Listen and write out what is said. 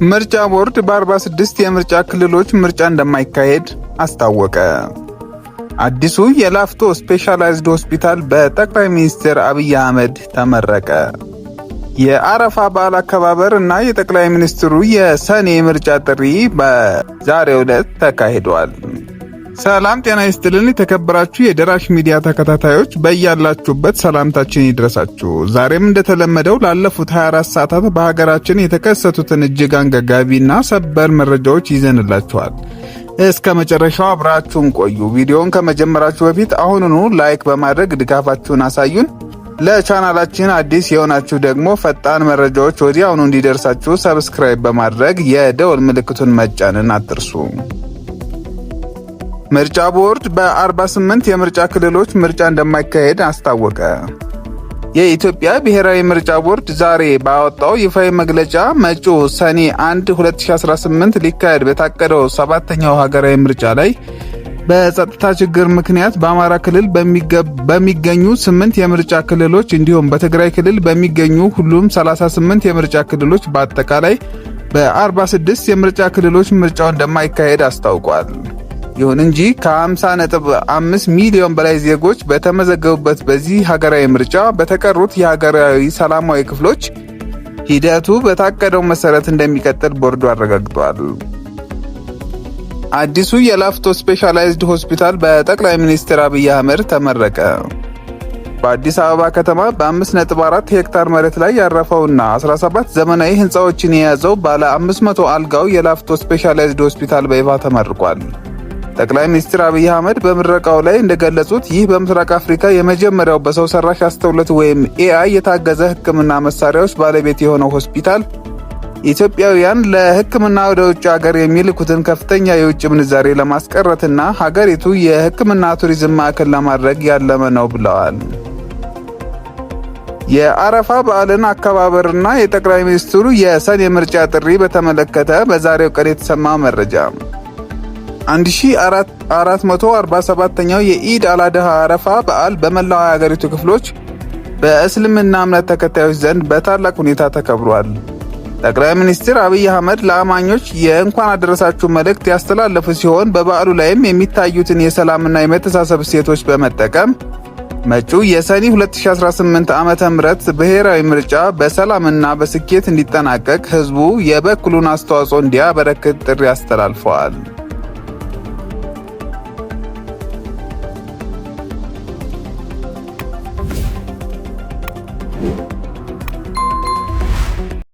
ምርጫ ቦርድ በ46 የምርጫ ክልሎች ምርጫ እንደማይካሄድ አስታወቀ። አዲሱ የላፍቶ ስፔሻላይዝድ ሆስፒታል በጠቅላይ ሚኒስትር አብይ አህመድ ተመረቀ። የአረፋ በዓል አከባበር እና የጠቅላይ ሚኒስትሩ የሰኔ ምርጫ ጥሪ በዛሬው ዕለት ተካሂዷል። ሰላም ጤና ይስጥልን። የተከበራችሁ የደራሽ ሚዲያ ተከታታዮች፣ በያላችሁበት ሰላምታችን ይድረሳችሁ። ዛሬም እንደተለመደው ላለፉት 24 ሰዓታት በሀገራችን የተከሰቱትን እጅግ አንገብጋቢና ሰበር መረጃዎች ይዘንላችኋል። እስከ መጨረሻው አብራችሁን ቆዩ። ቪዲዮውን ከመጀመራችሁ በፊት አሁኑኑ like በማድረግ ድጋፋችሁን አሳዩን። ለቻናላችን አዲስ የሆናችሁ ደግሞ ፈጣን መረጃዎች ወዲያውኑ እንዲደርሳችሁ subscribe በማድረግ የደወል ምልክቱን መጫንን አትርሱ። ምርጫ ቦርድ በ48 የምርጫ ክልሎች ምርጫ እንደማይካሄድ አስታወቀ። የኢትዮጵያ ብሔራዊ ምርጫ ቦርድ ዛሬ ባወጣው ይፋዊ መግለጫ መጪው ሰኔ 1 2018 ሊካሄድ በታቀደው ሰባተኛው ሀገራዊ ምርጫ ላይ በጸጥታ ችግር ምክንያት በአማራ ክልል በሚገኙ 8 የምርጫ ክልሎች እንዲሁም በትግራይ ክልል በሚገኙ ሁሉም 38 የምርጫ ክልሎች፣ በአጠቃላይ በ46 የምርጫ ክልሎች ምርጫው እንደማይካሄድ አስታውቋል። ይሁን እንጂ ከ50.5 ሚሊዮን በላይ ዜጎች በተመዘገቡበት በዚህ ሀገራዊ ምርጫ በተቀሩት የሀገራዊ ሰላማዊ ክፍሎች ሂደቱ በታቀደው መሰረት እንደሚቀጥል ቦርዱ አረጋግጧል። አዲሱ የላፍቶ ስፔሻላይዝድ ሆስፒታል በጠቅላይ ሚኒስትር አብይ አህመድ ተመረቀ። በአዲስ አበባ ከተማ በ5.4 ሄክታር መሬት ላይ ያረፈውና 17 ዘመናዊ ህንፃዎችን የያዘው ባለ 500 አልጋው የላፍቶ ስፔሻላይዝድ ሆስፒታል በይፋ ተመርቋል። ጠቅላይ ሚኒስትር አብይ አህመድ በምረቃው ላይ እንደገለጹት፣ ይህ በምስራቅ አፍሪካ የመጀመሪያው በሰው ሰራሽ አስተውሎት ወይም AI የታገዘ ሕክምና መሳሪያዎች ባለቤት የሆነው ሆስፒታል ኢትዮጵያውያን ለሕክምና ወደ ውጭ ሀገር የሚልኩትን ከፍተኛ የውጭ ምንዛሬ ለማስቀረትና ሀገሪቱ የሕክምና ቱሪዝም ማዕከል ለማድረግ ያለመ ነው ብለዋል። የአረፋ በዓልን አከባበርና የጠቅላይ ሚኒስትሩ የሰኔ ምርጫ ጥሪ በተመለከተ በዛሬው ቀን የተሰማ መረጃ፣ 1447ኛው የኢድ አልአድሃ አረፋ በዓል በመላው የሀገሪቱ ክፍሎች በእስልምና እምነት ተከታዮች ዘንድ በታላቅ ሁኔታ ተከብሯል። ጠቅላይ ሚኒስትር አብይ አህመድ ለአማኞች የእንኳን አደረሳችሁ መልእክት ያስተላለፉ ሲሆን፣ በበዓሉ ላይም የሚታዩትን የሰላምና የመተሳሰብ እሴቶች በመጠቀም መጪው የሰኔ 2018 ዓ.ም ብሔራዊ ምርጫ በሰላምና በስኬት እንዲጠናቀቅ ህዝቡ የበኩሉን አስተዋጽኦ እንዲያበረክት ጥሪ አስተላልፈዋል።